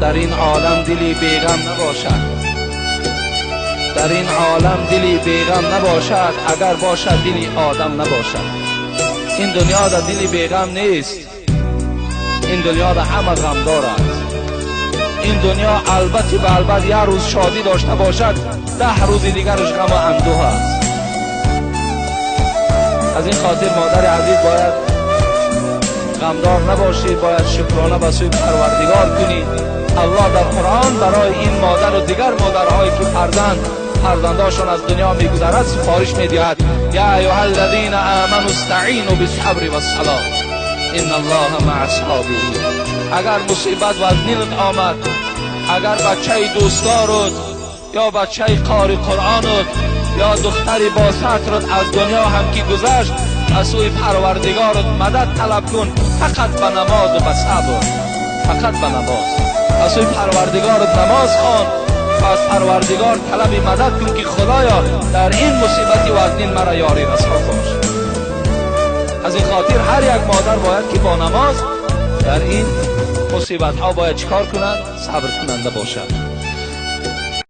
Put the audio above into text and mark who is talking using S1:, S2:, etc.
S1: Дар ин олам дили беғам набошад, дар ин олам дили беғам набошад, агар бошад дили одам набошад. Ин дунё дар дили беғам нест, ин дунё дар ҳама ғамдор аст. Ин дунё албатта ба албат як рӯз шодӣ дошта бошад, 10 рӯзи дигараш ғам ва андӯҳ аст. Аз ин хотир модари азиз бояд ғамдор набошӣ, бояд шукрона ба сӯи Парвардигор кунӣ. Аллоҳ дар Қуръон барои ин модар ва дигар модарҳое ки фарзандашон аз дунё мегузарад супориш медиҳад: я айюҳа аллазина аману истаъину биссабри вассалот инна аллоҳа маъа ссобирин. Агар мусибат вазнинат омад, агар бачаи дӯстдорат ё бачаи қори Қуръонат ё духтари бо сатрат аз дунё ҳам ки гузашт, аз сӯи Парвардигорат мадад талаб кун, фақат ба намоз ва ба сабр, фақат ба намоз. Аз сӯи Парвардигорат намоз хон ва аз Парвардигор талаби мадад кун ки Худоё дар ин мусибати вазнин мара ёрӣ расон бош. Аз ин хотир ҳар як модар бояд ки бо намоз дар ин мусибатҳо бояд чикор кунад? Сабр кунанда бошад.